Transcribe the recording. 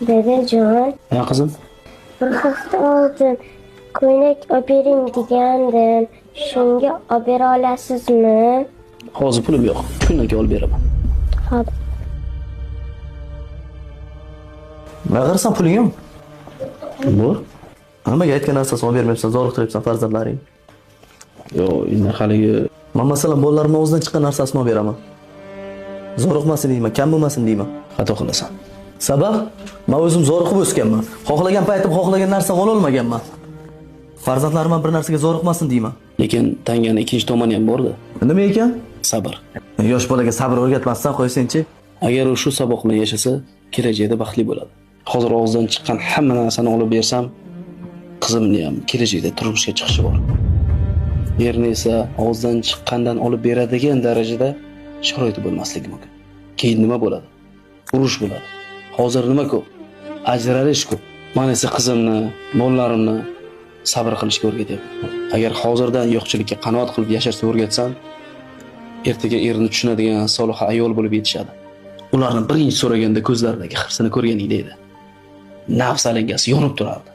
Dadajon. Ha qizim? Bir hafta oldin ko'ylak olib bering degandim. Shunga olib bera olasizmi? Hozir pulim yo'q. Kundan keyin olib beraman. Hop. Nima qarasam puling yo'q. Bor. Nimaga aytgan narsasini olib bermayapsan, zoriqtiryapsan farzandlaringni? Yo'q, endi haligi Man masalan bolalarimni og'zidan chiqqan narsasini olib beraman. Zoriqmasin deyman, kam bo'lmasin deyman. Xato qilasan. Sabab? Men o'zim zoriqib o'sganman. Xohlagan paytim xohlagan narsani ola olmaganman. Farzandlarim ham bir narsaga zoriqmasin deyman. Lekin tangani ikkinchi tomoni ham bor-da. Nima ekan? Sabr. Yosh bolaga sabr o'rgatmasdan qo'ysangchi. Agar u shu saboq bilan yashasa, kelajakda baxtli bo'ladi. Hozir og'zidan chiqqan hamma narsani olib bersam, qizimni ham kelajakda turmushga chiqishi bor. Erni esa og'zidan chiqqandan olib beradigan darajada sharoiti bo'lmasligi mumkin. Keyin nima bo'ladi? Urush bo'ladi. Hozir nima ko'p? Ajralish ko'p. Men esa qizimni, bolalarimni sabr qilishga o'rgatyapman. Agar hozirdan yo'qchilikka qanoat qilib yashashni o'rgatsam, ertaga erini tushunadigan solih ayol bo'lib yetishadi. Ularni birinchi so'raganda ko'zlaridagi hirsini ko'rganingda edi. Nafs alangasi yonib turardi.